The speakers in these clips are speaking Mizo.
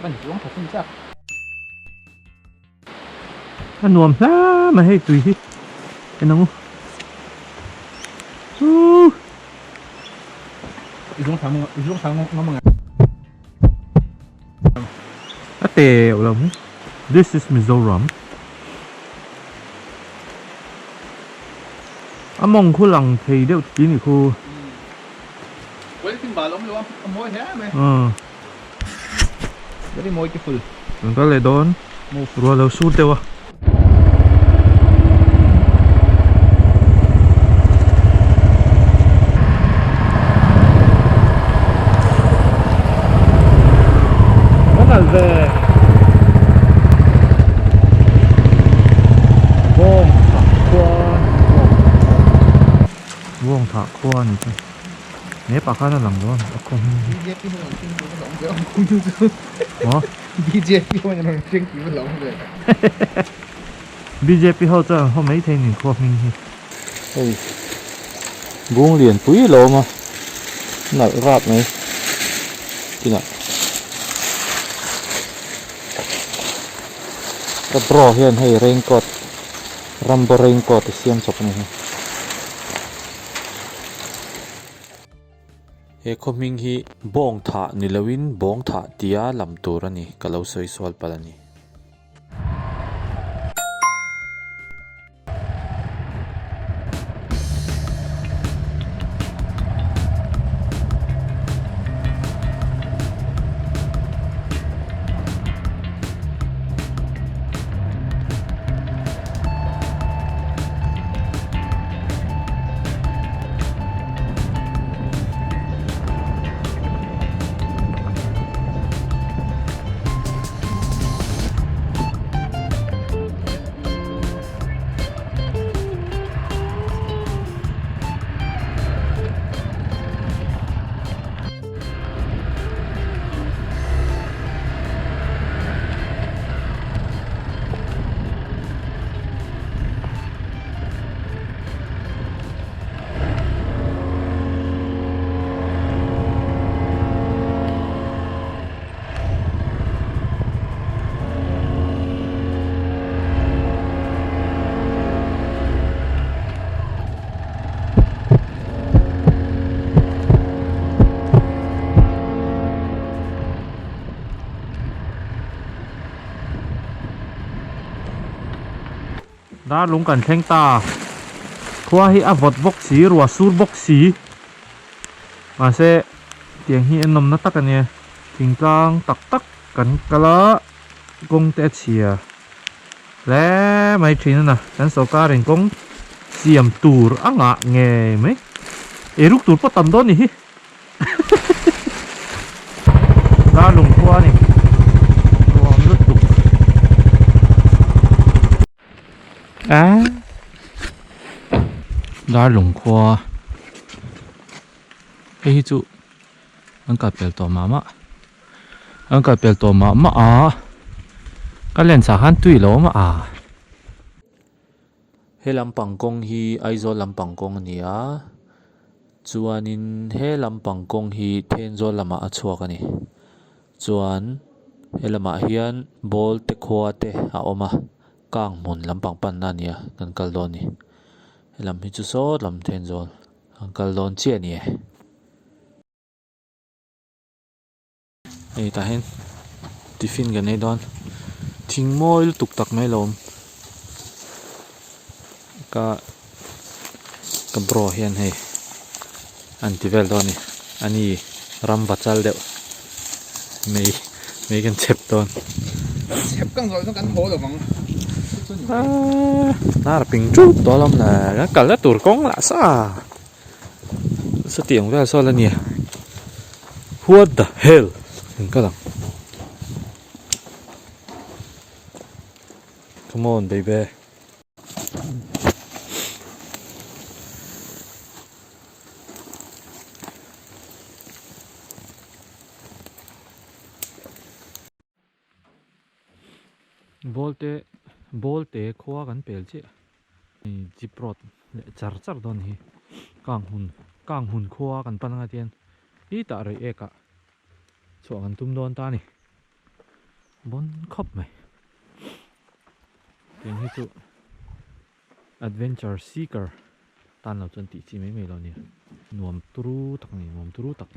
A nuam hle mai hei tui hi en ang u Ooh A teuh lo hi This is Mizoram A mawng khu lang thei deuh ti ni khu Kan kal leh dawn ruah lo sur deuh a. Bawng thah khua a ni chu. He pa khan a lang dawn a khaw hming hi. BJP ho an hring tih va lawm ve ang kawng chu. Maw? BJP ho an rawn hring tih va lawm ve. BJP ho chuan an haw mai thei ni khaw hming hi. Hei bung lian pui lo awm a nalh rap mai tinah ka bro hian hei raincoat rambo raincoat a siam chawp a ni hi. He khaw hming hi Bawng thah ni loin Bawng thah tia lam tur a ni, ka lo sawi sual palh a ni. Dar lung kan thleng ta. Khua hi a vawt bawk si, ruah sur bawk si. Mahse tiang hi en nawmna tak a nia. Thingtlang tak tak kan kal a, kawng te a chhia hle mai thin a na. Kan sawrkarin kawng siam tur a ngah ngei mai. Eiruk tur pawh tam dawn ni hi. Dar lung khua a ni. Nuam lutuk. Dar lung khua hei hi chu an kal pel tawh mah mah an kal pel tawh mah mah a ka lens ah khan tui lo awm a. He lampang kawng hi Aizawl lampang kawng a ni a chuanin he lampang kawng hi Thenzawl lamah a chhuak a ni. Chuan he lamah hian ball te khua te a awm a kang hmun lampang panna a ni a kan kal dawn a ni helam hi chu sawt lam Thenzawl an kal dawn chiah a ni e. Hei tah hian tiffin kan ei dawn thing mawi lutuk tak mai lo awm ka ka bro hian hei an ti vel dawn a ni a ni ram va chal deuh mei mei kan chhep dawn aaa hnar a ping ṭut tawh alawm le kan kalna tur kawng lah sa. Satiang vel sawn a nia What the hell eng ka lang Come on baby Ball te ball te khua kan pel chiah. Jeep road leh char char dawn hi kang hun kang hun khua kan pan anga tian hi tah rei ek ah chhuah kan tum dawn ta a ni. Bon khawp mai. Tiang hi chu adventure seeker tan lo chuan tih chi mai mai lo nia. Nuam turu tak a ni, nuam turu tak.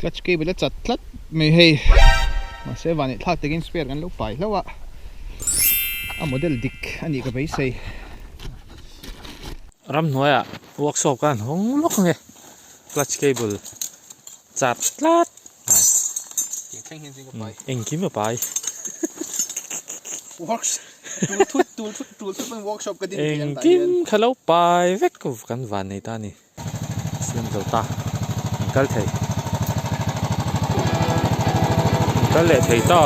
Clutch cable a chat tlat mai hei mahse vaneh thlak takin spare kan lo pai hlauh a a model dik a nih ka beisei. Ramhnuaiah workshop khan hawng lawk ang e clutch cable chat tlat mai engkim a pai. Engkim kha lo pai vek kan van nei ta a ni. Siam zo ta an kal thei an kal leh thei ta.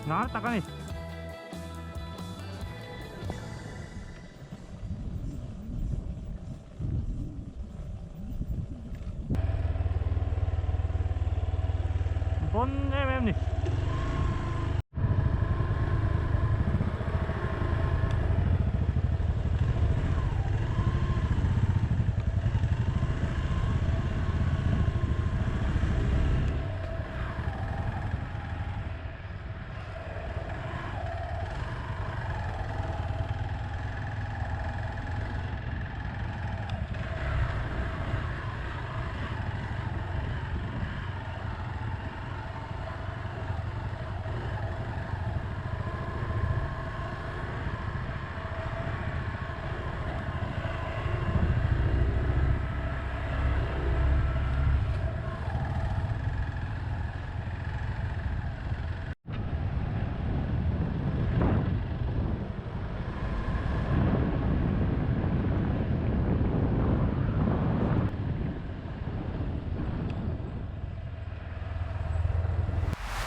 Nar tak a ni. Bon em em ni.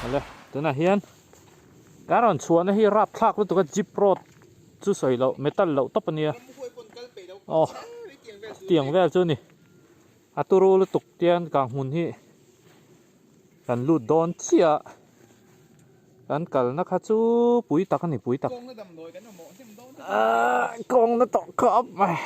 Awle tunah hian kan rawn chhuahna hi rapthlak lutuk a jeep road chu sawi loh metal loh tawp ania aw tiang vel chu a ni a turu lutuk tian kang hmun hi. Kan lut dawn chiah a, kan kalna kha chu pui tak a ni pui tak. Aaa kawngna tawh khawp mai.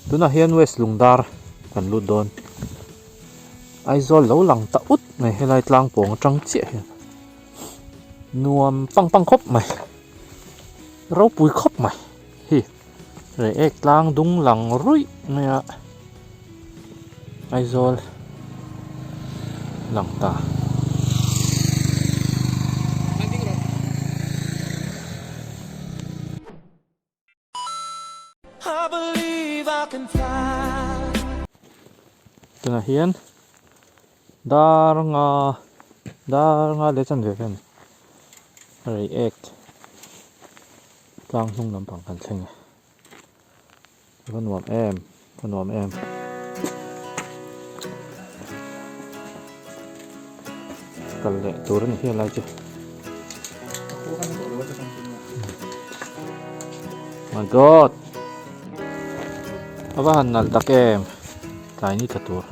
Tunah hian West Lungdar kan lut dawn. Aizawl lo lang ta ut mai helai tlang pawng atang chiah hian nuam pang pang khawp mai ropui khawp mai hi reiek tlang dung lang ruih mai a Aizawl lang ta. Tunah hian dar nga dar nga leh chanve vel reiek tlang hnung lampang kan thleng a a va nuam em a nuam em. Kal leh tur a ni hial lai chu. My god. A va han nalh tak em. Tlai ni tla tur.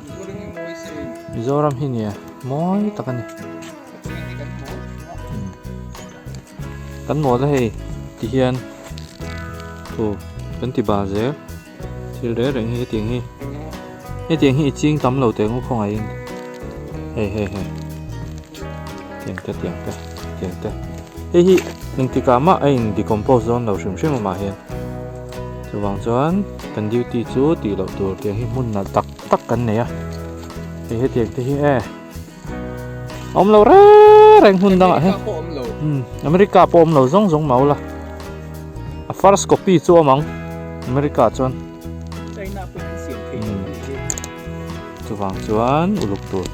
Mizoram hi nia mawi tak a ni. Kan mawl a hei ti hian thu kan ti bal zel. Thil reng reng hi hetiang hi hetiang hi i ching tam lo teh ngawt khawngaihin hei hei hei tiang te tiang te tiang te hei hi engtikah mah a in decompose dawn lo hrim hrim amah hian chuvang chuan kan duty chu tih loh tur tiang hi hmun nalh tak tak kan nei a hei hetiang te hi e awm lo reng reng hmun dangah hian America pawh awm lo zawng zawng mau la a first copy chu awm ang America chuan chuvang chuan uluk tur.